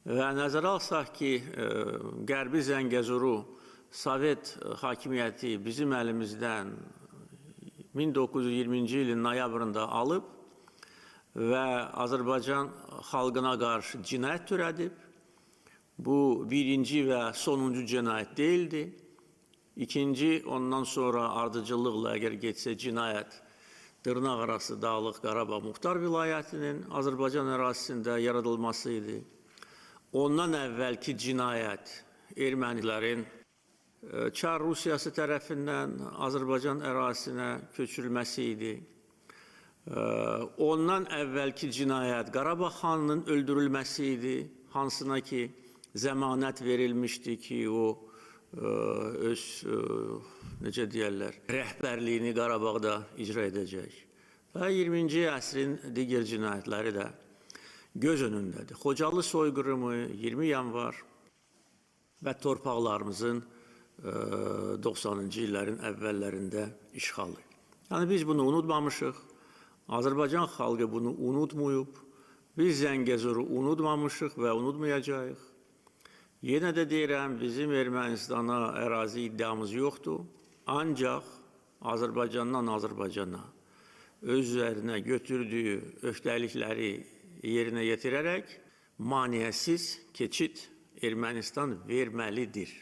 Və nəzərə alsaq ki, Qərbi Zəngəzuru Sovet hakimiyyəti bizim əlimizdən 1920-ci ilin noyabrında alıb və Azərbaycan xalqına qarşı cinayət törədib. Bu birinci və sonuncu cinayət deyildi. İkinci, ondan sonra ardıcıllıqla əgər getsə cinayət dırnaqarası Dağlıq Qarabağ Muxtar Vilayətinin Azərbaycan ərazisində yaradılması idi. Ondan əvvəlki cinayət ermənilərin Çar Rusiyası tərəfindən Azərbaycan ərazisinə köçürülməsi idi. Ondan əvvəlki cinayət Qarabağ xanının öldürülməsi idi, hansına ki zəmanət verilmişdi ki, o öz, necə deyərlər, rəhbərliyini Qarabağda icra edəcək. Və 20-ci əsrin digər cinayətləri də göz önündədir. Xocalı soyqırımı, 20 yanvar və torpaqlarımızın 90-cı illərin əvvəllərində işğalı. Yəni biz bunu unutmamışıq. Azərbaycan xalqı bunu unutmayıb. Biz Zəngəzuru unutmamışıq və unutmayacağıq. Yenə də deyirəm, bizim Ermənistana ərazi iddiamız yoxdur. Ancaq Azərbaycandan Azərbaycana öz üzərinə götürdüyü öhdəlikləri yerinə yetirərək maneəsiz keçid Ermənistan verməlidir.